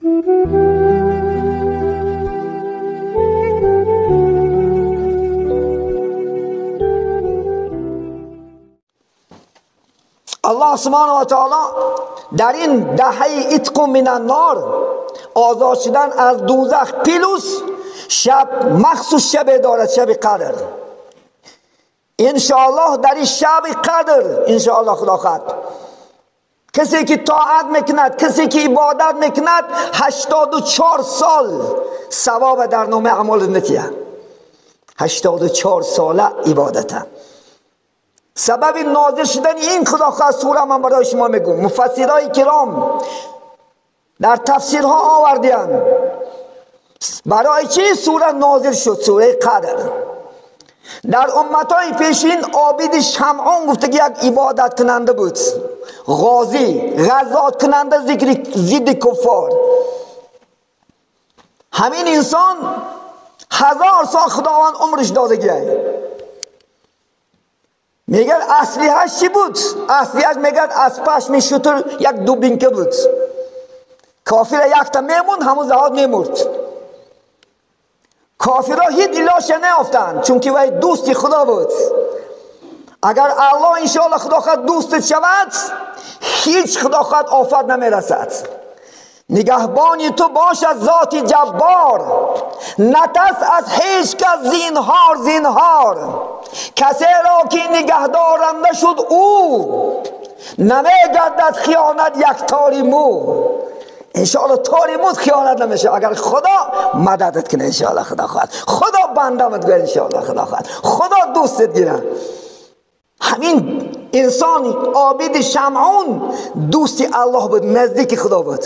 الله سبحانه و تعالی در این دهه عتق من النار، آزاد شدن از دوزخ، plus شب مخصوص شب دارد، شب قدر. انشاءالله در این شب قدر انشاءالله خدا خواهد کسی که طاعت میکند، کسی که عبادت میکند، 84 سال ثواب در نامه اعمال میتیه. 84 ساله عبادت. سبب نازل شدن این خدا خواهد سوره من برای شما میگم، مفسرای کرام در تفسیرها آوردیان برای چی سوره نازل شد، سوره قدر. در امتهای پیشین عابد شمعون گفته که یک عبادت کننده بود، غازی، غزات کننده، ضد کفار. همین انسان 1000 سال خداوند عمرش داده گیه. میگه اصلیهش چی بود؟ اصلیهش میگه از پشم شتر یک دوبینکه بود. کافر یک تا میموند، همون زهاد میمرد. کافرها هیچ علاج نیافتند، چون که وی دوستی خدا بود. اگر الله انشاءالله خدا خواهد دوستت شود، هیچ خدا خواهد آفت نمیرسد. نگهبانی تو باشد ذات جبار، نترس از هیچ کس زینهار زینهار. کسی را که نگهدارنده شد او، نمیگردد خیانت یک تاری مو. انشاءالله تاری مو خیانت نمیشه اگر خدا مددت کنه. انشاءالله خدا خواهد، خدا بندمت گیره، انشاءالله خدا خواهد، خدا دوستت گیره. همین انسان عابد شمعون دوستی الله بود، نزدیک خدا بود.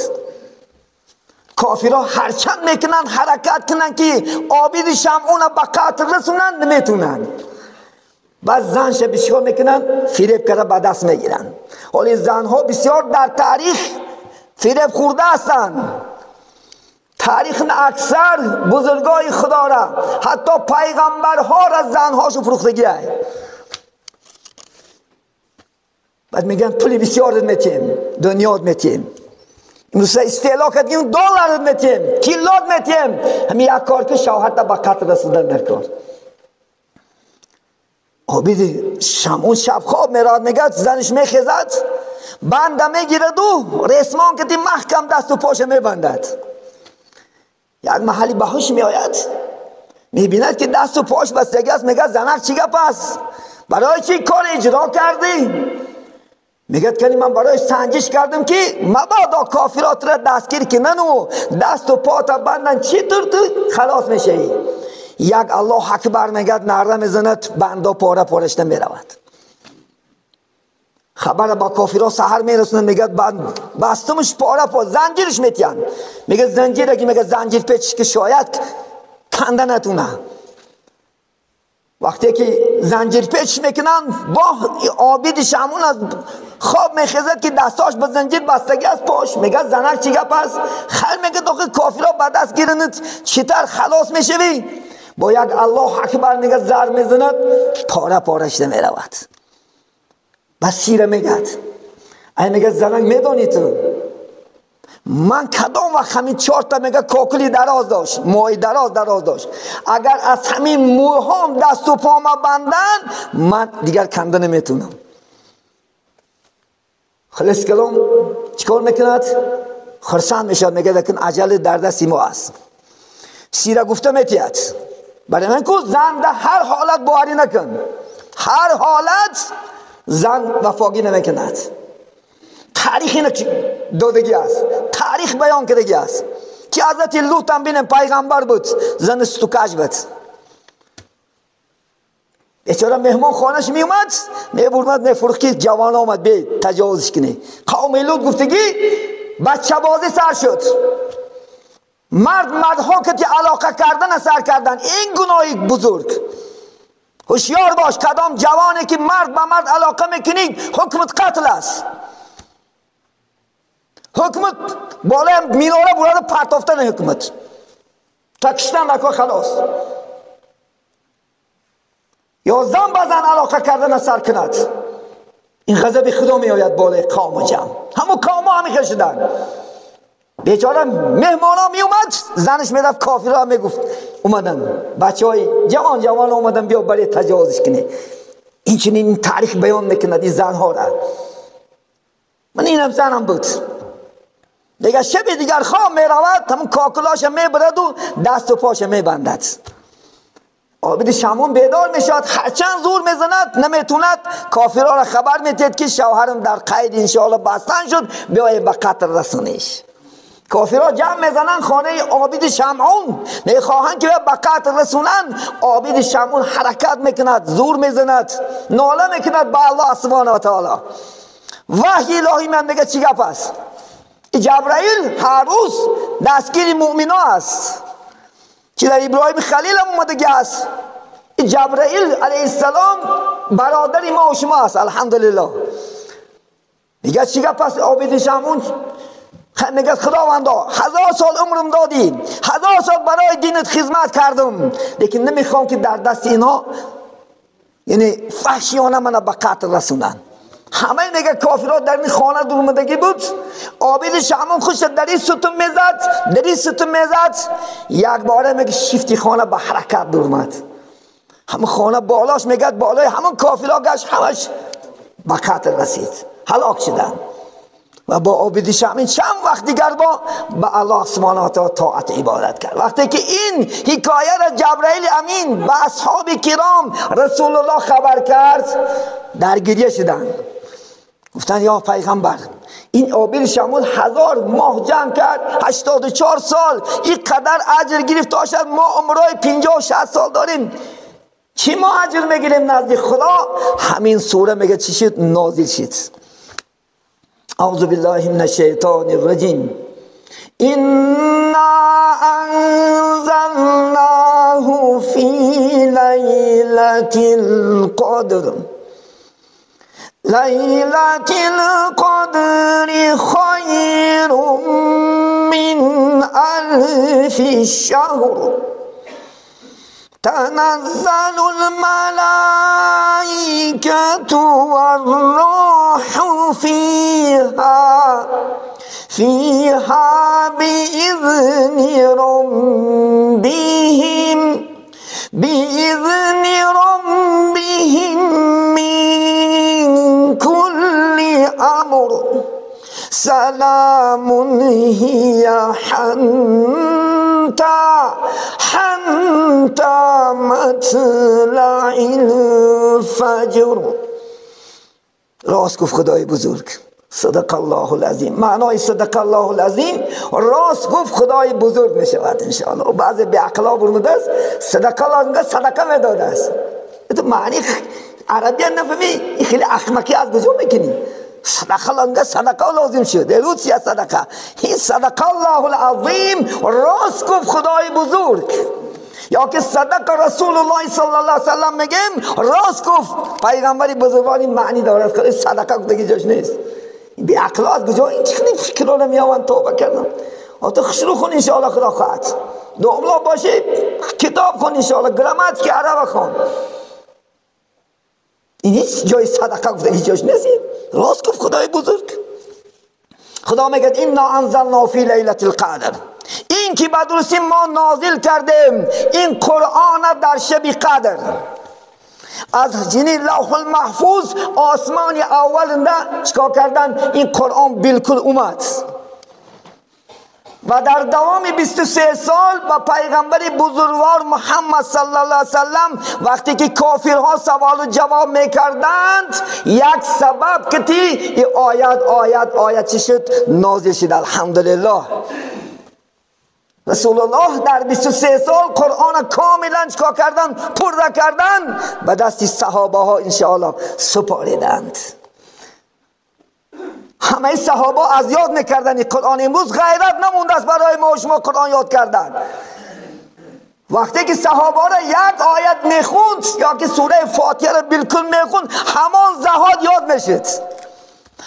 کافرها هرچند میکنن حرکت کنن که عابد شمعون به قتل رسونن، نمیتونن. بعد زنش بسیار میکنن، فریب کرده به دست میگیرن. حالا زنها بسیار در تاریخ فریب خورده هستند. تاریخ اکثر بزرگای خدا را، حتی پیغمبرها را زنهاشو فروختگی های. بعد میگن پول بسیار میتیم، دنیا میتیم، امروز استعلا کردیم دلار میتیم، کیلو میتیم. همین یک کار که شوهر تا به قتل رسوندن در کار. عابد شمعون شب خواب میراد، میگه زنش میخیزد، بنده میگیرد و رسمان که محکم دست و پاش میبندد. یک محلی به هوش میآید، میبیند که دست و پاش بستگی است. میگه زنک چی گپ است؟ برای چی کار اجرا کردی؟ میگه که من برای سنجش کردم که مبادا کافرات را دستگیر کنن و دست و پات بندن، چی طور تو خلاص میشی؟ یک الله اکبر میگه، نعره میزند، بندا پاره پارش نمیرود. خبر با کافرها سحر میرسونه، میگه بستمش پاره پاره، زنجیرش میتین. میگه زنجیره که میگه زنجیر پیچ که شاید کنده نتونه. وقتی که زنجیر پیچ میکنن، با عابد شمعون از خواب میخیزد که دستاش به زنجیر بستگی از پاش. میگه زنک چی گپ است؟ خیر میگه داخل کافرها به دست گیرند، چطور خلاص میشوی؟ با یک الله اکبر میگه زر میزند، پاره پارش نمیرود. بس سیره میگه، ای میگه زنک میدانی تو من کدام وقت همین 4 تا میگه کاکلی دراز داشت، موی دراز دراز داشت، اگر از همین موهام دست و پام بندن، من دیگر کنده نمیتونم. خلاص کلام چیکار میکند؟ خرسند میشد، میگه لکن عجله در دست ما است. سیره گفته میتید برای من که زن در هر حالت باوری نکن، هر حالت زن وفاقی نمیکند. تاریخ اینو دادگی است، تاریخ بیان کردگی است که حضرت لوط هم بینم پیغمبر بود، زن ستوکش بود. بیچاره مهمان خانهش میومد، میبرمد میفروخت که جوان آمد بی تجاوزش کنه. قوم لوط گفتگی بچه بازی سر شد، مرد مردها که علاقه کردن سر کردن، این گناهی بزرگ. هوشیار باش، کدام جوانی که مرد به مرد علاقه میکنی حکمت قتل است. حکمت بالای میناره برده پرتافتن حکمت تا کشتن نکن خلاص. یا زن به زن علاقه کردن سر کند، این غضب خدا می آید بالای قوم و جمع. همون قوم ها همی شدن. بیچاره مهمانا می اومد، زنش میرفت کافرها میگفت اومدن بچهای جوان جوان اومدن بیا برای تجاوزش کنه. این چنین تاریخ بیان میکند این زنها را. من اینم زنم بود دیگه. شب دیگر خواب میرود، همون کاکلاش میبرد و دست و پاش میبندد. عابد شمعون بیدار میشد، هرچند زور میزند نمیتوند. کافرها را خبر میدید که شوهرم در قید انشاءالله بستن شد، بیای به قتل رسونیش. کافرها جمع میزنن خانه عابد شمعون، میخواهند که به قتل رسونن. عابد شمعون حرکت میکند، زور میزند، ناله میکند به الله سبحانه و تعالی. وحی الهی من میگه چی گپ است؟ جبرائیل هر روز دستگیر مؤمنا است که در ابراهیم خلیل هم اومده است. جبرائیل علیه السلام برادر ما و شما است، الحمدلله. میگه چی گپ است؟ عابد شمعون میگه خداوندا 1000 سال عمرم دادی، 1000 سال برای دینت خدمت کردم، لیکن نمیخوام که در دست اینا یعنی فحشیانه منو به قتل رسونن. همه میگه کافرات در این خانه درآمدگی بود. عابد شمعون خوش در این ستون میزد، در این ستون میزد. یک باره میگه شیفتی خانه به حرکت درآمد، همه خانه بالاش میگه بالای همون کافرها گشت، همش به قتل رسید، هلاک شدن. و با عابد شمعون چند وقت دیگر با به الله سبحانه و تعالی طاعت عبادت کرد. وقتی که این حکایه را جبرائیل امین به اصحاب کرام رسول الله خبر کرد، در گریه شدند. گفتن یا پیغمبر، این عابد شمعون 1000 ماه جنگ کرد، 84 سال این قدر اجر گرفت، تا ما عمرای 50 و 60 سال داریم، چی ما اجر میگیریم نزد خدا؟ همین سوره میگه چی شد؟ نازل شد. اعوذ بالله من الشیطان الرجیم. انا انزلناه فی لیلة القدر، لیلة القدر خیر من 1000 شهر، تنزل الملائكة والروح فيها بإذن ربهم، بإذن ربهم من كل أمر، سلام هي حتى مطلع الفجر. راست گفت خدای بزرگ، صدق الله العظیم. معنای صدق الله العظیم راست گفت خدای بزرگ می شود انشاءالله. بعضی بی عقلا برموده است صدق الله صدقه میداده است. تو معنی عربی نفهمی، این خیلی احمقی از کجا میکنی؟ صدق الله صدقه لازم شد، روز صدقه. این صدق الله العظیم راست گفت خدای بزرگ، یا که صدق رسول الله صلی الله علیه وسلم میگیم راست گفت پیغمبر بزرگوار. این معنی دارد، خیلی صدقه گفتگی جاش نیست. بی عقل از کجا این چه فکر رو میآوند؟ توبه کردم. آتا خوشرو خون انشاءالله خدا خواهد دعا باشه، کتاب خون انشاءالله، گراماتیک عرب خون. این هیچ جای صدقه گفتگی جاش نیست. راست گفت خدای بزرگ. خدا میگه انا انزلنا فی لیلة القدر، این که به درستی ما نازل کردیم این قرآن در شب قدر، از یعنی لوح المحفوظ آسمان اول چیکار کردن؟ این قرآن بالکل اومد و در دوام 23 سال با پیغمبر بزرگوار محمد صلی الله علیه وسلم وقتی که کافرها سوال و جواب میکردند، یک سبب که تی آیت آیت آیت چی شد؟ نازل شد. الحمدلله رسول الله در 23 سال قرآن کاملا چکار کردن؟ پر کردن، به دست صحابه ها انشاءالله سپاریدند. همه صحابه از یاد میکردن این قرآن. امروز غیرت نمونده است برای ما و شما قرآن یاد کردن. وقتی که صحابه را یک آیت میخوند یا که سوره فاتحه را بالکل میخوند، همان زهاد یاد میشد.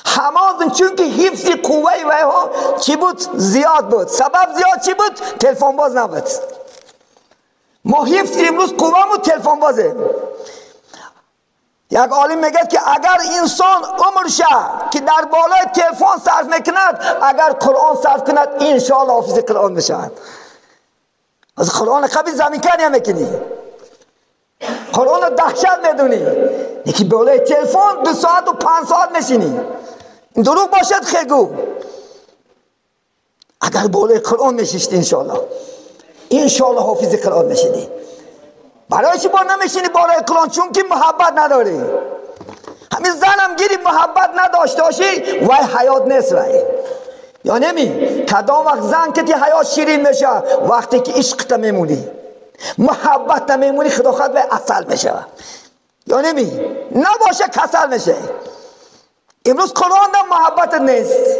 همان، چون که حفظ قوه ویها چی بود؟ زیاد بود. سبب زیاد چی بود؟ تلفن باز نبود. ما حفظ امروز قوه مون تلفن بازه. یک عالم میگه که اگر انسان عمرش که در بالای تلفن صرف میکند، اگر قرآن صرف کند انشاءالله حافظ قرآن میشود. از قرآن قبل زمین کنی میکنی، قرآن دهشت میدونی، یکی بالای تلفن 2 ساعت و 5 ساعت میشینی. این دروغ باشد خیگو. اگر بالای قرآن میشیشتی انشاءالله، انشاءالله حافظ قرآن میشیدی. برای چی با نمیشینی بالای قرآن؟ چون که محبت نداری. همین زنم گیری محبت نداشته باشی وای حیات نیست وای. یا نمی کدام وقت زن که تی حیات شیرین میشه؟ وقتی که عشق تا میمونی، محبت تا میمونی، خدا خود وای عسل میشه. یا نمی نباشه کسل میشه. امروز قرآن هم محبت نیست،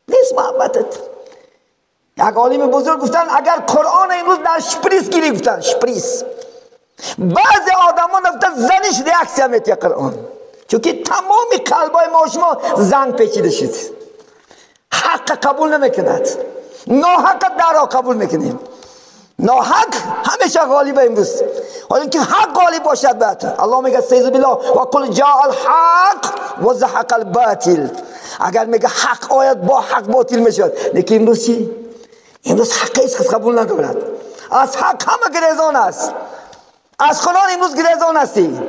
نیست محبتت. یک عالم بزرگ گفتن اگر قرآن امروز در شپریس گیری، گفتن شپریس، بعضی آدمان گفتن زنش ریاکسیا میتیه قرآن، چون که تمام قلبای ما شما زنگ پیچیده شد، حق قبول نمیکند، ناحق در قبول میکنیم. ناحق همیشه غالبه امروز، حالا اینکه حق غالب باشد باید. الله میگه سیز بالله و قل جاء الحق و زهق الباطل. اگر میگه حق آید با حق باطل میشد. لیکن امروز چی؟ امروز حق هیچ کس قبول ندارد. از حق همه گریزان است. از قرآن امروز گریزان هستی.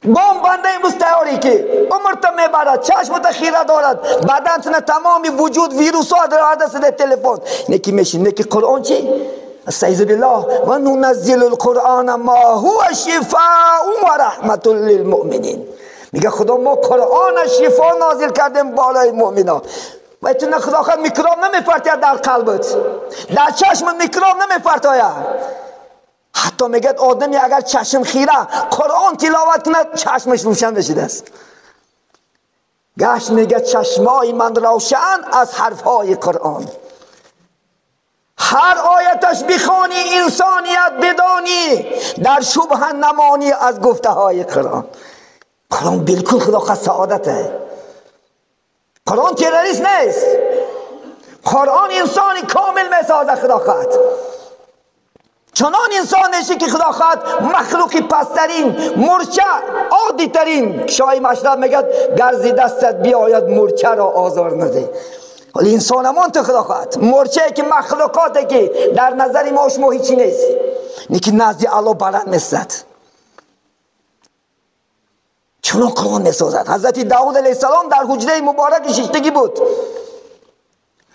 بام بنده امروز تیاری که عمر تا میبرد، چشم تا خیره دارد، بدن تمام وجود ویروس ها دارد است در تلفن. نکی میشی نکی قرآن چی؟ استعیذ بالله و ننزل القرآن ما هو شفاء و رحمت للمؤمنین. میگه خدا ما قرآن شفا نازل کردیم بالای مؤمنان. و تو نه خدا خود میکروب نمیپرتاید در قلبت، در چشم میکروب نمیپرتاید. حتی میگه آدمی اگر چشم خیره قرآن تلاوت کند چشمش روشن بشید است. گشت میگه چشمای من روشن از حرفهای قرآن. هر آیتش بخوانی انسانیت بدانی، در شبه نمانی از گفته های قرآن. قرآن بالکل خدا خواست سعادته. قرآن تروریست نیست. قرآن انسانی کامل میسازه خدا خواهد. چنان انسان میشه که خدا خواهد مخلوقی پسترین، مرچه عادی ترین. شاه مشرب میگه گرزی دستت بیاید مرچه را آزار نده. ولی انسان همان تو خدا خواهد مرچه که مخلوقاته که در نظر ما شما هیچی نیست، لیکن نزد الله بلند میستد. چنان قرآن میسازد. حضرت داود علیه السلام در حجره مبارک ششتگی بود.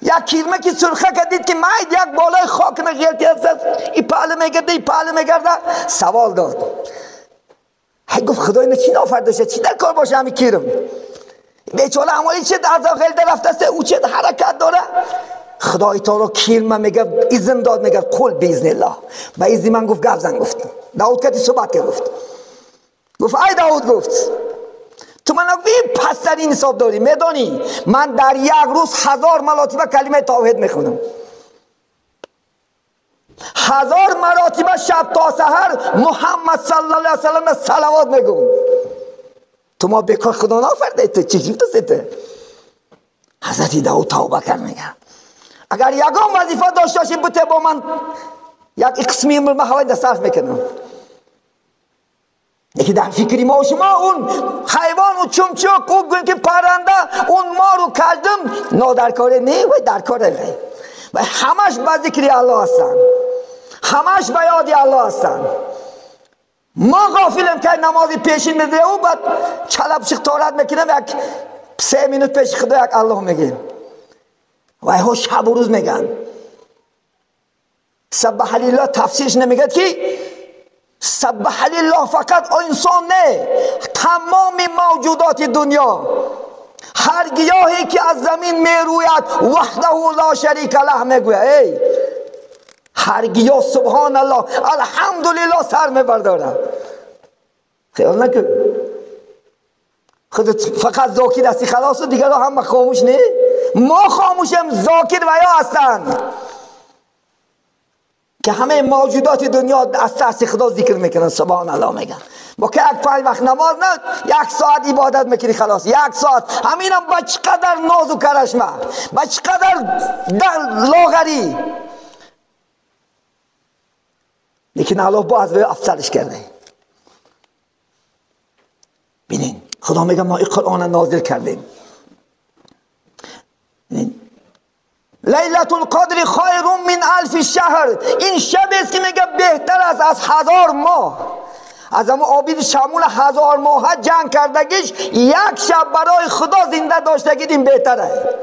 یک کیرمه که سرخه که دید که ماید یک بالای خاک نغیلتی هست، ای پهله میگرده ای پهله میگرده. سوال داد، هی گفت خدای اینو چی نافرده شد، چی در کار باشه همین کیرم بیچاره همالی چه از غلطه رفته است، او چه حرکت داره. خدای تعالی کیرمه میگه اذن داد، میگه قل باذن الله. به اذن من گفت گپ زن. گفت داود کتی صحبت کرد، گفت گفت ای داود، گفت تو من پسترین حساب داری، میدانی من در یک روز 1000 مراتبه کلمه توحید میخونم، 1000 مراتبه شب تا سحر محمد صلی الله علیه وسلم صلوات میگم. تو ما بیکار خدا نافرده، تو چی گفت تو؟ حضرت داود توبه کرد، میگه اگر یگان وظیفه داشته باشی بوده با من یک قسمی عمر من هوای صرف میکنم. یکی در فکری ما و شما اون حیوان و چمچک و گوین که پرنده اون ما رو کردم نادرکاره نه و درکاره نه و همش به ذکر الله هستن، همش به یاد الله هستن. ما غافلیم که نماز پیشین میده و بعد چلب شیخ تارت میکنم یک 3 minute پیش خدا یک الله میگیم و ها شب و روز میگن سبح لله. تفسیرش نمیگه که سبح لله فقط انسان نه، تمام موجودات دنیا، هر گیاهی که از زمین میروید وحده لا شریک له میگوید. ای هر گیاه سبحان الله الحمدلله سر میبردارد. خیال نکن خودت فقط ذاکر هستی خلاص و دیگران هم خاموش نه. ما خاموشیم، ذاکر و یا هستند که همه موجودات دنیا از ترس خدا ذکر میکنن، سبحان الله میگن. با که یک 5 وقت نماز نه، 1 ساعت عبادت میکنی خلاص، 1 ساعت. همینم با چقدر ناز و کرشمه، با چقدر لاغری، لیکن الله باز به افضلش کرده. خدا میگه ما این قرآن نازل کردیم. لیلة القدر خیر من الف شهر، این شب است که میگه بهتر است از 1000 ماه. از همون عابد شمول 1000 ماه جنگ کردگیش یک شب برای خدا زنده داشتگی این بهتره.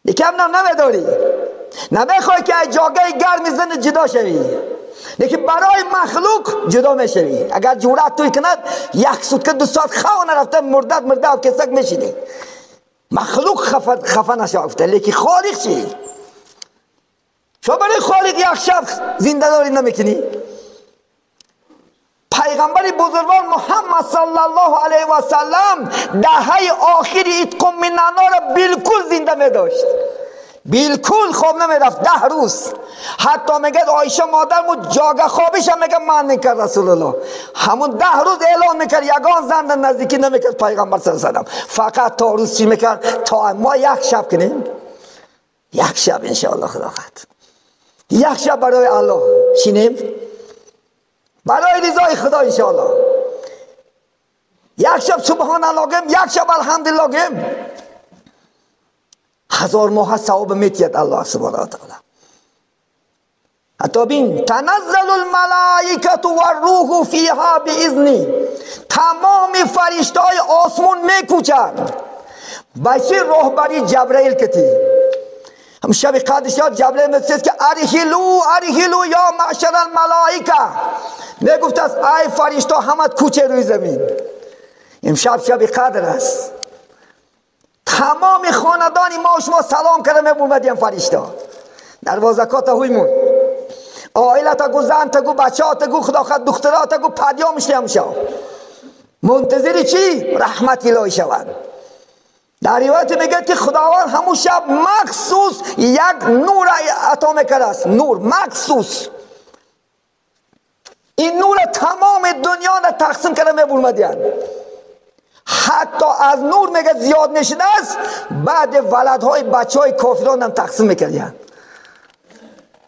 یکم نم نمیداری، نمیخوای که از جاگه گرم زن جدا شوی، لیکن برای مخلوق جدا میشوی. اگر جورت توی کند یک سوت که 2 ساعت خو نرفته مردد مرده و کسک میشینی، مخلوق خفه نشافته. لیکن خالق چی؟ شما برای خالق یک شب زنده داری نمیکنی؟ پیغمبر بزرگوار محمد صلی الله علیه و سلم دهه آخر اتقم من النار بالکل زنده می داشت، بالکل خواب نمی رفت 10 روز. حتی میگه عایشه مادرمو جاگه خوابش هم میگه من نکرد رسول الله. همون 10 روز اعلان میکرد یگان زن در نزدیکی نمیکرد پیغمبر صلی الله علیه و سلم. فقط تا روز چی میکرد؟ تا ما یک شب کنیم، یک شب انشاءالله خدا خواهد، یک شب برای الله شینیم، برای رضای خدا انشاءالله. یک شب سبحان الله گیم، یک شب الحمدلله گیم، 1000 ماه ثواب میتید الله سبحانه و تعالی. حتی بین تنزل الملائکه والروح فیها باذنی، تمام فرشتهای آسمون میکوچند بچه راهبری جبرائیل کتی. هم شب قدر جبرائیل میگفت که ارحلو ارحلو یا معشر الملائکه، میگفت است ای فرشته همت کوچه روی زمین. امشب شب قدر است، تمام خاندان ما و شما سلام کرده میبومدیم فرشته دروازه کاتا هویمون، عائله تا گو، زن تا گو، بچه ها تا گو، خدا خد دخترها تا گو، پدیا میشیم امشب منتظر چی؟ رحمت الهی شوند. در روایت میگه که خداوند همون شب مخصوص یک نور عطا میکرده است، نور مخصوص. این نور تمام دنیا را تقسیم کرده میبومدیم. حتی از نور میگه زیاد میشده است، بعد ولدهای بچه های کافران هم تقسیم میکردن.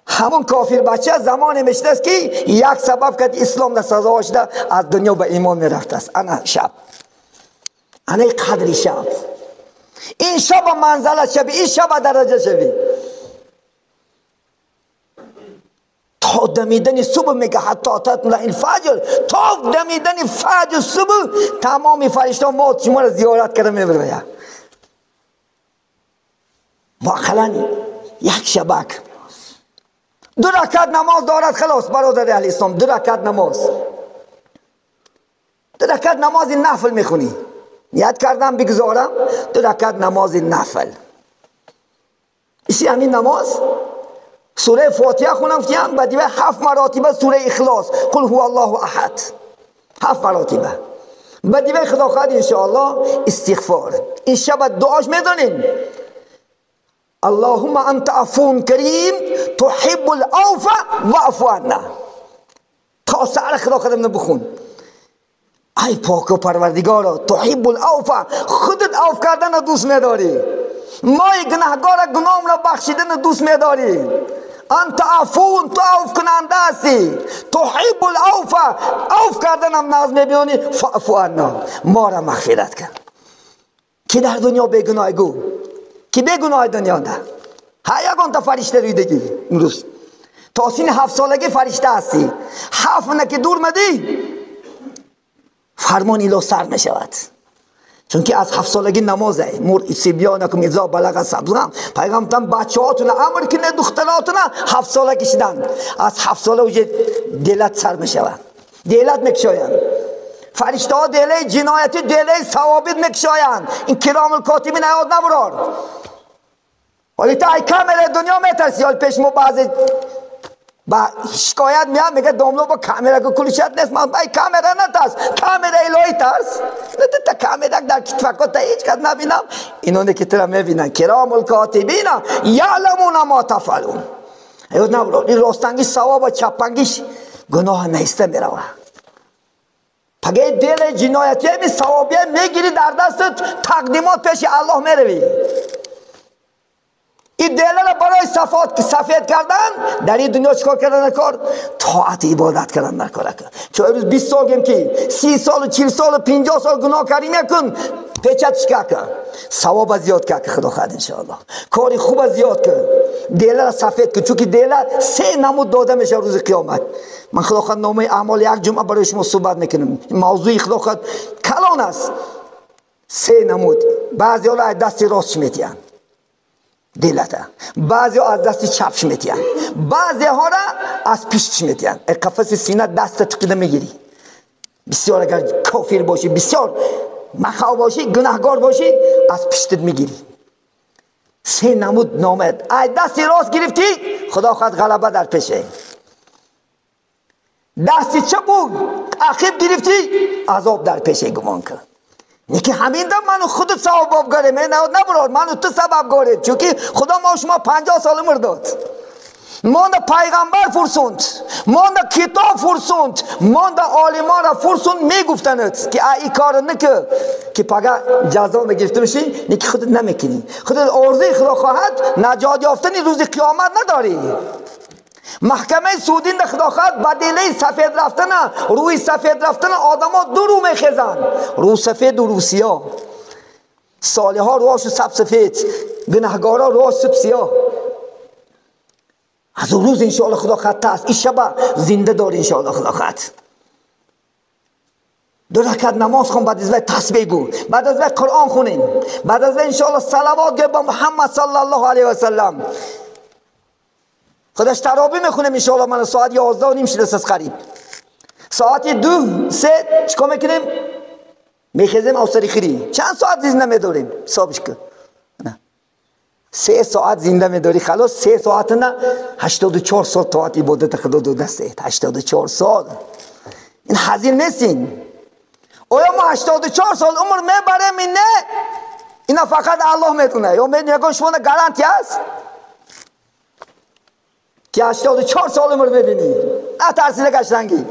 همون کافر بچه زمان میشده است که یک سبب که اسلام در سزا شده از دنیا به ایمان میرفته است. انا شب، انا قدر شب، این شب منزله شبی، این شب درجه شبی. تا دمیدن صبح میگه حتی تطلع الفجر، تا دمیدن فجر صبح تمام فرشته ما شما را زیارت کرده میبره. واقعا یک شبک 2 رکعت نماز دارد خلاص برادر اهل اسلام. 2 رکعت نماز، 2 رکعت نماز نفل میخونی، نیت کردم بگذارم 2 رکعت نماز نفل. اسی همین نماز سوره فاتحه خونم فتیم، بعد 7 مراتبه سوره اخلاص قل هو الله احد 7 مراتبه. بعد خدا خواهد انشاءالله استغفار. این شب دعاش میدونین اللهم انت عفو کریم تحب العفو واعف عنا. تا سر خدا خودم بخون ای پاک و پروردگارا، تحب العفو، خودت عفو کردن دوست میداری، ما گناهگار گناهم را بخشیدن دوست میداری. انت عفو، تو عفو کننده هستی، تحب العفو، عفو کردن هم ناز میبینی، فاعف عنا، ما را مغفرت کن. کی در دنیا بیگناه گو؟ کی بیگناه دنیا ده؟ ها یگان تا فرشته روی دیگی امروز تا سین 7 سالگی فرشته هستی، 7 نه که دور مدی فرمان اله سر میشود. چون که از 7 سالگی نمازه مر سبیانکم اذا بلغ سبزم، پیغمبرم بچه‌هاتون امر کنه دختراتون 7 سالگی شدن، از 7 ساله اوج دلت سر میشود، دلت میکشایند فرشته ها، دله جنایتی دله ثوابت میکشایند. این کرام الکاتبین یاد نبرار. ولی تا ای کامره دنیا میترسی، حال پیش ما بعضی با شکایت میام میگه داملو با کامره که کلشت نیست، من با کامره نترس، کامره الهی ترس. نه تا کامره در کتفکات تا هیچ کس نبینم، اینا که ترا میبینن کرام الکاتبین یعلمون ما تفعلون. یاد نبرار این راستنگی ثواب و چپنگیش گناه نیسته میروه. پگه دل جنایتی می ثوابیه میگیری در دستت، تقدیمات پیش الله میروی. این دل را برای سفید کردن در این دنیا چیکار کردن کار؟ طاعت عبادت کردن در کار. چون امروز 20 سال گیم که 30 سال و 40 سال و 50 سال گناه کردیم کن پیچت چیکار کن؟ ثواب زیاد کن خدا خواهد انشاءالله. کاری خوب زیاد کن، دل را سفید کن، چون که دل سه نمود داده میشه روز قیامت. من خدا خواهد نامه اعمال یک جمعه برای شما صحبت میکنم. موضوع خدا خواهد کلان است. سه نمود، بعضی ها از دست راست میتین دلته، بعضی ها از دست چپش میتین، بعضی ها را از پیشش میتین. قفس سینه دست تقیده میگیری. بسیار اگر کافر باشی، بسیار مخاو باشی، گناهگار باشی، از پشتت میگیری. سه نمود نامه. از دست راست گرفتی خدا خواهد غلبه در پیشه. دست چپ عقب گرفتی عذاب در پیشه. گمان کن نیکی همین دم منو خودت سبب گاریم، نه منو تو سبب گاریم، چون که خدا ما شما 50 سال عمر داد، مانده پیغمبر فرسوند، مانده کتاب فرسوند، مانده عالمان را فرسوند، میگفتند که ای کار نکه که پگه جزا نگرفته میشی. نیکی خودت نمیکنی، خودت آرزوی خدا خواهد نجات یافتن روز قیامت نداری. محکمه سودین ده خدا خواهد بدیله سفید رفتن، روی سفید رفتن آدم ها دو رو میخزن، رو سفید و رو سیاه. صالح ها روش سب سفید، گناهگارا روش سب سیاه. از اون روز انشاءالله خدا خط است. این شب زنده دار انشاءالله خدا خط. دو رکعت نماز خون، بعد از وی تسبیح گو، بعد از وی قرآن خونین، بعد از وی انشاءالله صلوات گو با محمد صلی الله علیه و سلم. خودش ترابی میخونم انشاءالله. من ساعت 11:30 شده است قریب. ساعت 2 3 چیکار میکنیم؟ میخزیم اوسری خیری. چند ساعت زنده میداریم؟ حسابش کن. نه 3 ساعت زنده میداری، خلاص 3 ساعت نه 84 سال طاعت عبادت خدا دو دسته. 84 سال این حزین نیستین. آیا ما 84 سال عمر میبریم؟ این نه، اینا فقط الله میدونه. یا میگن شما گارانتی هست که 84 سال عمر ببینی؟ نه ترسیده قشنگی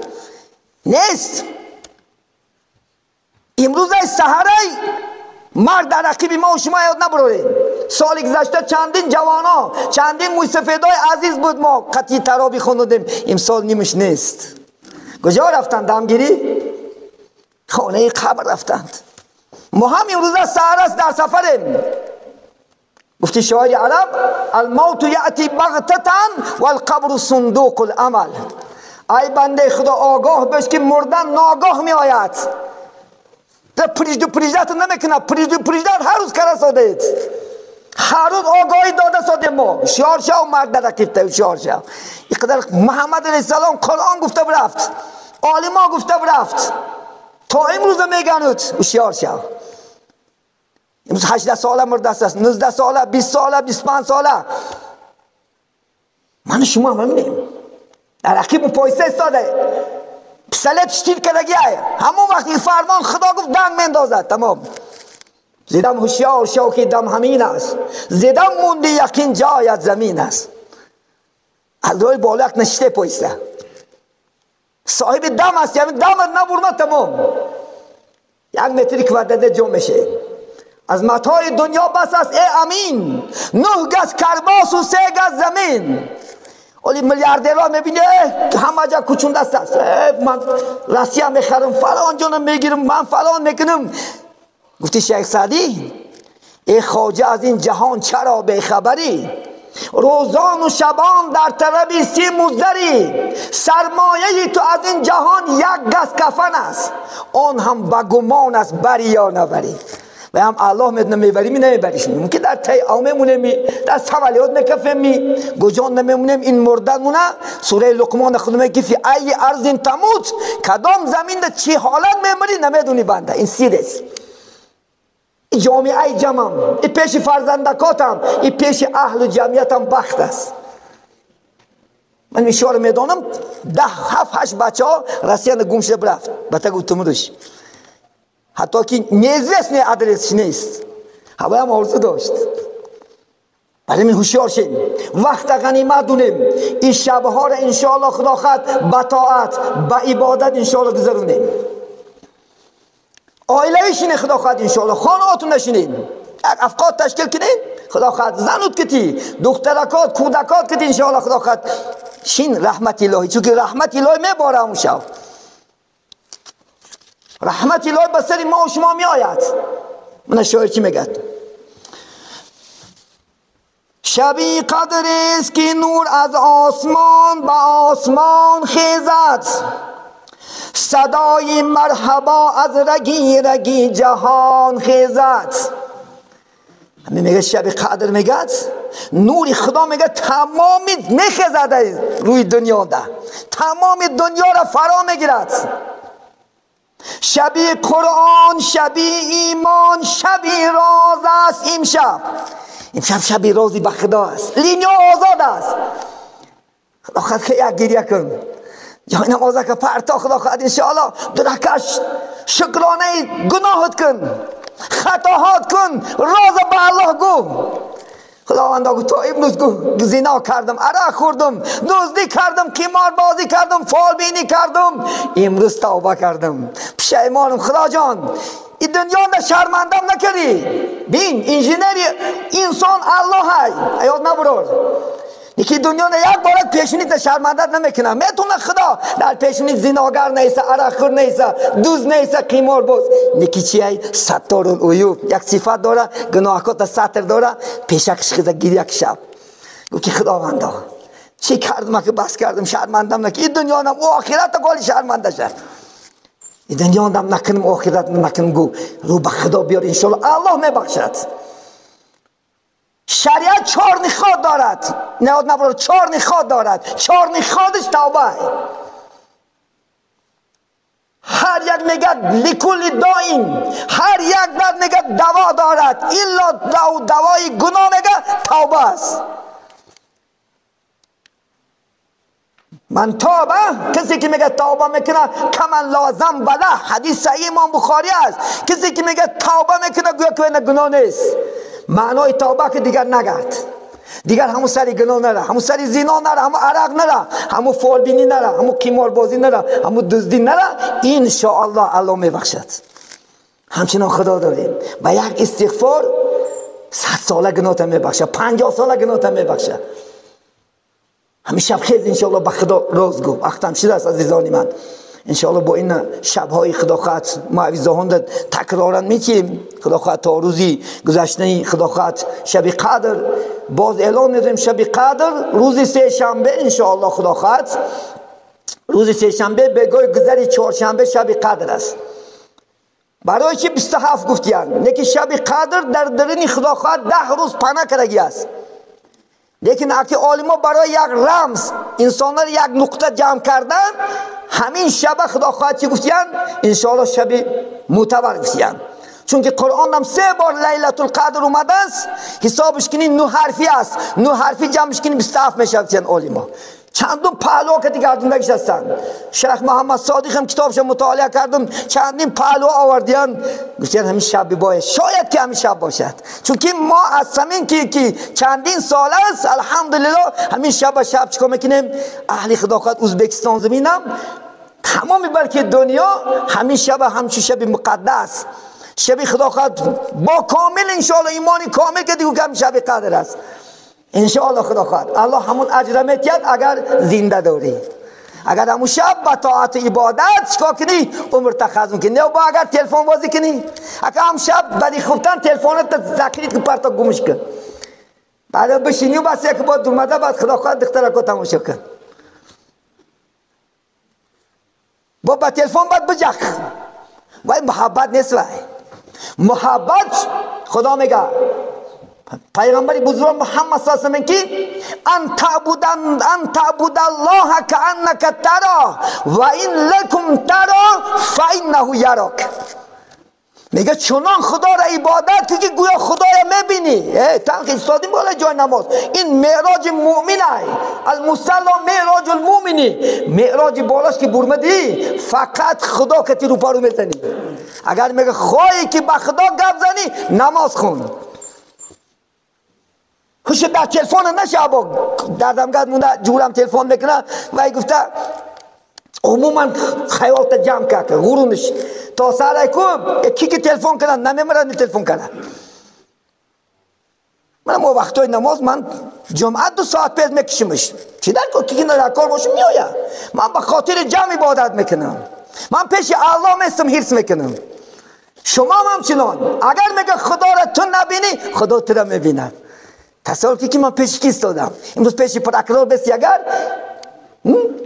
نیست. امروز ای سحره مرد در رقیب ما و شما یاد نبروریم. سال گذشته چندین جوانا، چندین موسفیدای عزیز بود ما قطعی ترابی خوندیم، امسال نیمش نیست. کجا رفتند؟ دمگیری خانه قبر رفتند. ما هم امروز سحر است در سفریم. گفتی شاعر عرب الموت یأتی بغتة والقبر صندوق العمل. ای بنده خدا آگاه باش که مردن ناگاه می آید. ده پریجدو پریجدت نمیکنه، پریجدو پریجدت هر روز کرده ساده، هر روز آگاهی داده ساده. ما شعار شو مرد در رقیب تا شعار شو. اینقدر محمد علیه السلام قرآن گفته برفت، عالما گفته برفت، تا امروز میگند شعار شو. امروز 18 ساله مرده است، 19 ساله، 20 ساله، 25 ساله. من شما هم در رقیب پایسته استاده، پسلت شتیر کردگی های. همون وقتی فرمان خدا گفت دنگ مندازد تمام. زدم هوشیار شو که دم همین است، زدم موندی یقین جایت زمین است. از روی بالا یک نشته پایسته، صاحب دم است، یعنی دمت نبرمه تمام. 1 متری کوادرده جمع میشه. از متاع دنیا بس است ای امین، 9 گز کرباس و 3 گز زمین. ولی میلیاردرها میبینی همه جا کوچون دست است. من روسیه میخرم، فلان جانم میگیرم، من فلان میکنم. گفتی شیخ سعدی ای خواجه از این جهان چرا بیخبری؟ روزان و شبان در طلب سیم و زری. سرمایه تو از این جهان 1 گز کفن است، آن هم به گمان است بری یا نبری. و هم الله میدونه میبری می نمیبریش. ممکن در تی آمه مونه می در سوالیات میکفیم می گجان نمیمونیم. این مردن مونه. سوره لقمان خود میگه فی ای ارض تموت، کدام زمین در چی حالت میمری نمیدونی بنده. این سیر است. این جامعه جمعم، این پیش فرزندکاتم، این پیش اهل و جمعیتم بخت است. من میشوار میدانم 10 7 8 بچه ها رسیان گم شده برفت. بتا گفتم روش حتی که неизвестный адрес نیست. هوایم آرزو داشت. برای من هوشیار شیم، وقت غنیمت دونیم. این شبها را انشاءالله خدا خواهد به طاعت به عبادت انشاءالله گذرونیم. عائله شینه خدا خواهد انشاءالله، خانهاتون نشینیم، یک افقات تشکیل کنیم. خدا خواهد زنوت کتی دخترکات کودکات کتی انشاءالله خدا خواهد شین رحمت الهی، چون که رحمت الهی میباره اون شب. رحمت الهی به سر ما و شما میآید. من شاعر چی میگه؟ شبی قدر است که نور از آسمان به آسمان خیزد، صدای مرحبا از رگی رگی جهان خیزد. همین میگه شب قدر، میگه نور خدا میگه تمامی میخیزد روی دنیا ده، تمام دنیا را فرا میگیرد. شبی قرآن، شبی ایمان، شبی راز است امشب. امشب شبی رازی به خدا است، لینیا آزاد است. خدا خواهد خیلی گریه کن، جای نمازه که پرتا خدا خواهد انشاءالله درکش شکرانه گناهت کن، خطاهات کن، راز به الله گو. خداوند گو تا امروز گو زنا کردم، عرق خوردم، دزدی کردم، قمار بازی کردم، فال بینی کردم، امروز توبه کردم، پشیمانم خدا جان. این دنیا نه شرمندم نکردی. بین انجینری انسان الله های ایاد نبرور. یکی دنیا نه یک بار پیشونیت شرمندت نمیکنه. میتونه خدا در پیشونیت زناگر نیست، عرق خور نیست، دوز نیست، قمار باز. یکی چی ای؟ ستار العیوب. یک صفت داره، گناهکات ستر داره، پیشکش خدا گیر یک شب. گفت که خداوندا چی کردم که بس کردم شرمندم نکردی. این دنیا نم او آخرت گالی شرمنده شد. این دنیا نم نکنم آخرت نکنم. گو رو به خدا بیار انشالله الله میبخشد. شریعت 4 نخواد دارد، نه نبرد، 4 نخواد دارد. 4 نخوادش توبه. هر یک میگه لکل داین، هر یک درد میگه دوا دارد، الا دوای گناه میگه توبه است. من توبه، کسی که میگه توبه میکنه کمن لازم بله، حدیث صحیح امام بخاری است. کسی که میگه توبه میکنه گویا که گناه نیست. معنای توبه که دیگر نگرد، دیگر همون سری گناه نره، همون سری زنا نره، همون عرق نره، همون فالبینی نره، همون قمار بازی نره، همون دزدی نره، ان شاء الله الله میبخشد. همچنان خدا داریم با یک استغفار 100 ساله گناه تا میبخشه، 50 ساله گناه تا میبخشه. همین شب خیز انشاءالله به خدا راز گو. اختم شده است عزیزان من. انشاءالله با این شبهای خدا خواهد معوذه ها تکرارا میتیم. خدا خواهد تا روزی گذشتنی خدا خواهد شب قدر باز اعلان میدیم. شب قدر روز سه شنبه انشاءالله خدا خواهد روز سه شنبه به گوی گذری چهارشنبه شب قدر است. برای چی 27 گفتیان؟ نه که شب قدر در درین خدا خواهد 10 روز پناه کردگی است. لیکن اگه عالما برای یک رمز انسان را یک نقطه جمع کردن، همین شب خدا خواهد چی گفتیان؟ انشاءالله شب معتبر گفتیان. چون که قرآن هم 3 بار لیلة القدر اومده است، حسابش کنی 9 حرفی است، 9 حرفی جمعش کنی 27 میشه گفتیان عالما. چندین پهلو که گردوندگیش هستند. شیخ محمد صادق هم کتابش مطالعه کردم، چندین پهلو آوردیان، گفتن همین شب باید، شاید که همین شب باشد. چون که ما از همین که چندین سال است الحمدلله همین شب شب چیکار میکنیم؟ اهل خدا خواهد ازبکستان زمینم تمام بلکه دنیا همین شب همچون شب مقدس، شب خدا خواهد با کامل انشاءالله ایمان کامل که دیگه همین شب قدر است. انشاءالله خدا خواهد الله همون اجر میتید اگر زنده داری، اگر همون شب با طاعت عبادت چیکار کنی عمر تخزم کنی، نه با اگر تلفن بازی کنی، اگر هم شب بعدی خوبتن تلفنت ذخیره کن پرتا گمش کن، بعد بشینی و بس یک بار دومده بعد خدا خواهد دخترکو تماشا کن، با تلفن بعد بجخ. وای محبت نیست. وای محبت خدا میگه پیغمبر بزرگ محمد صلی الله علیه و که ان تعبد الله كأنك ترى و ان لکم ترى فانه یراک. میگه چنان خدا را عبادت که گویا خدا را میبینی. تنخ ایستادیم بالا جای نماز. این معراج مؤمن ای، المصلی معراج المؤمنی، معراج بالاست که برمدی فقط خدا که رو پارو میزنی. اگر میگه خواهی که با خدا گپ زنی نماز خون. خوش در تلفن نشه با دردم گرد مونده جورم تلفن میکنه و گفته عموما خیالت جمع کرد غرونش تا سر کو کی که تلفن کنن نمیمرن تلفن کنن. من ما وقتای نماز من جمعه 2 ساعت پیش میکشمش. چی در که در کار باشم میآید. من به خاطر جمع عبادت میکنم. من پیش الله میستم حرص میکنم. شما هم همچنان اگر میگه خدا را تو نبینی خدا تو را میبیند. تصور که من پیش کی ایستادم؟ امروز پیش پرکرار بسی اگر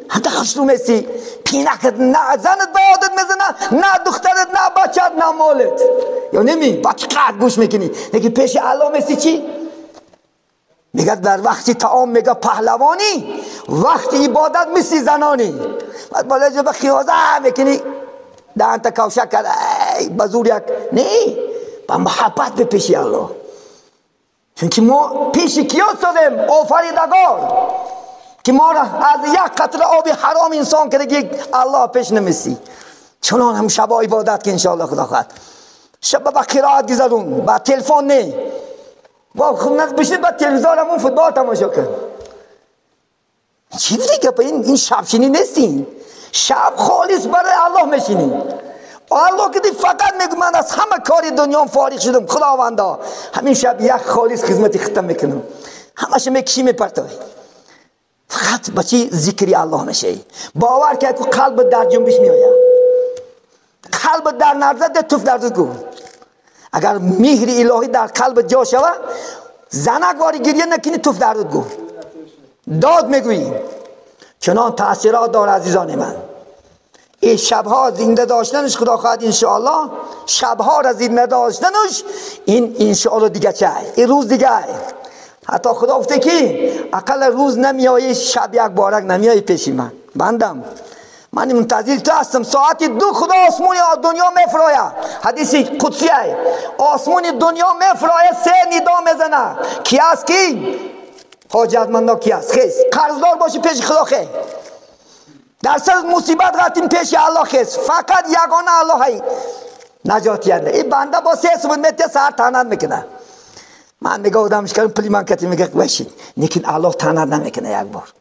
حتی خوشنو میسی پینکت نه زنت به یادت میزنه، نه دخترت، نه بچت، نه مالت، یا نمی با چقدر گوش میکنی. لیکن پیش الله میسی چی؟ میگه در وقتی طعام میگه پهلوانی، وقتی عبادت میسی زنانی. بعد بالا جا به خیازه میکنی دهنت کوشک کرد بزور یک نه با محبت به پیش الله. چون که ما پیش کیا استادیم؟ آفریدگار که ما را از یک قطره آب حرام انسان کرده که الله پیش نمیسی. چنان هم شبا عبادت که انشاءالله خدا خواهد شب با قرائت گذرون، با تلفن نه، با خود بشید با تلویزیون همون فوتبال تماشا کن. چی دیگه؟ این شبشینی نیستین. شب خالص برای الله میشینی. الله که دی فقط میگه من از همه کاری دنیا فارغ شدم خداوندا، همین شب یک خالص خدمتی ختم میکنم، همش میکشی میپرتای، فقط با چی ذکری الله میشه. باور که قلب در جنبش میآید، قلب در نرزد توف در گو. اگر مهر الهی در قلب جا شوه زنک واری گریه نکنی توف در گو داد میگویی. چنان تاثیرات داره عزیزان من. این شبها زنده داشتنش خدا خواهد انشاءالله، شبها را زنده داشتنش این انشاءالله دیگه چه، این روز دیگه. حتی خدا گفته که اقل روز نمیایی شب یک بارک نمیایی پیشی من، بندم من منتظر تو هستم. ساعت 2 خدا آسمون دنیا میفراید، حدیث قدسیه، آسمون دنیا میفراید، 3 ندا میزنه. کی است کی؟ حاجتمندا کی است؟ خیز قرضدار باشی پیش خدا، خیر در سر مصیبت غلطیم پیش الله، خیز فقط یگانه الله های نجات ینده. این بنده با 3 صبح میته سر تنند میکنه. من میگه آدمش کردم پلی من کتی میگه باشید، لیکن الله تنند نمیکنه. یک بار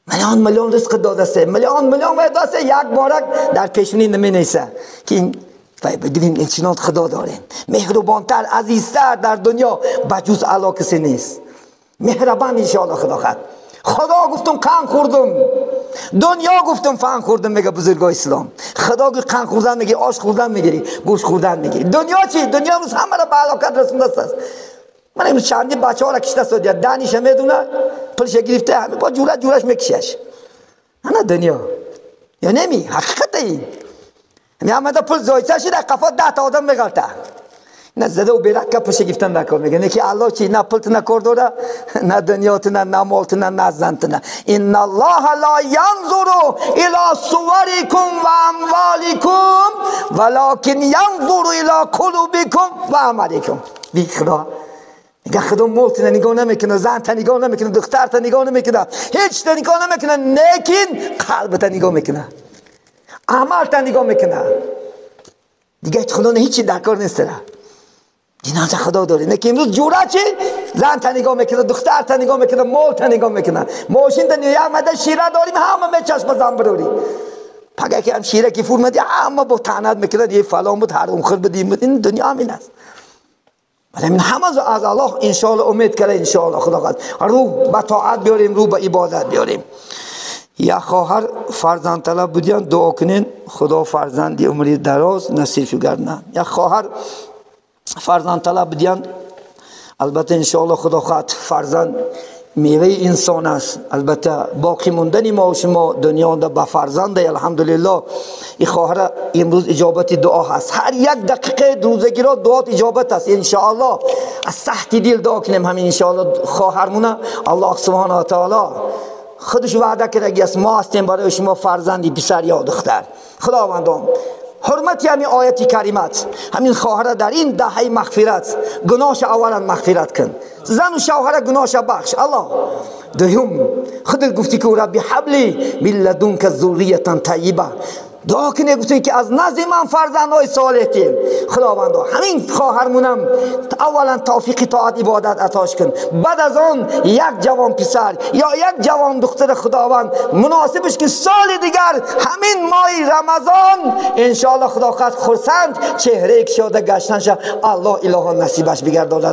میلیون میلیون رزق داده سه، میلیون میلیون داده سه، یک بارک در پیشونی نمینیسه که این بدونیم این چنان خدا داریم مهربانتر عزیزتر در دنیا بجز الله کسی نیست. مهربان انشاءالله خدا خد. خدا گفتم قند خوردم، دنیا گفتم فن خوردم، میگه بزرگای اسلام. خدا گفت قند خوردن میگه، آش خوردن میگیری، گوش خوردن میگیری. دنیا چی؟ دنیا امروز همه را به هلاکت رسونده است. من امروز چندی بچه ها را کشته است، دانش میدونه پولش گرفته، همه با جوره جورش میکشش. نه دنیا یا نمی حقیقت این همه آمده پول زایده شده قفا 10 تا آدم میغلطه. نه زده و بیرک پولش گرفتن نکن. میگه نه که الله چی؟ نه پولت نه کار داره، نه دنیات نه، نه مالت نه، نه زنت نه. ان الله لا ینظر الی صورکم و اموالکم ولکن ینظر الی قلوبکم و اعمالکم. بی خدا میگه خدا مالت نه نگاه نمیکنه، زن تا نگاه نمیکنه، دختر تا نگاه نمیکنه، هیچ تا نگاه نمیکنه، لیکن قلب تا نگاه میکنه، عمل تا نگاه میکنه. دیگه خدا نه هیچی در کار نیست. اینا خدا داره. نه که امروز جوره چی؟ زن تا نگاه میکنه، دختر تا نگاه میکنه، مال تا نگاه میکنه، ماشین تا نگاه میکنه، شیره داریم همه میچسبه زن بروری. پگه که هم شیره که فرمدی همه با تعنت میکنه، یه فلان بود حرام خور بود، این دنیا همین است. ولی من همه از الله انشاءالله امید کرده، انشاءالله خدا قد رو به طاعت بیاریم، رو به عبادت بیاریم. یا خواهر فرزند طلب بودین دعا کنین خدا فرزندی عمری دراز نصیب شگرنه. یا خواهر فرزند طلب بودین، البته انشاءالله خدا خواهد فرزند میوه انسان است. البته باقی موندن ما و شما دنیا به فرزند الحمدلله. این خواهر امروز اجابت دعا هست. هر یک دقیقه روزگی را دعات اجابت است انشاءالله. از سخت دل دعا کنیم همین انشاءالله خواهرمونه الله سبحانه و تعالی خودش وعده کرده است ما هستیم برای شما فرزندی پسر یا دختر. خداوندم حرمت همین آیت کریمت همین خواهر در این دهه مغفرت گناهش اولا مغفرت کن، زن و شوهر گناهش بخش الله. دوم خودت گفتی که ربی حبلی من لدنک ذریه طیبه، دعا کنه گفتی که از نزد من فرزندهای صالح تیم. خداوند همین خواهرمونم اولا توفیق طاعت عبادت عطاش کن، بعد از آن یک جوان پسر یا یک جوان دختر خداوند مناسبش که سال دیگر همین ماه رمضان انشاءالله خدا خواهد خرسند چهره کشاده گشتن شه الله اله نصیبش بگرداند.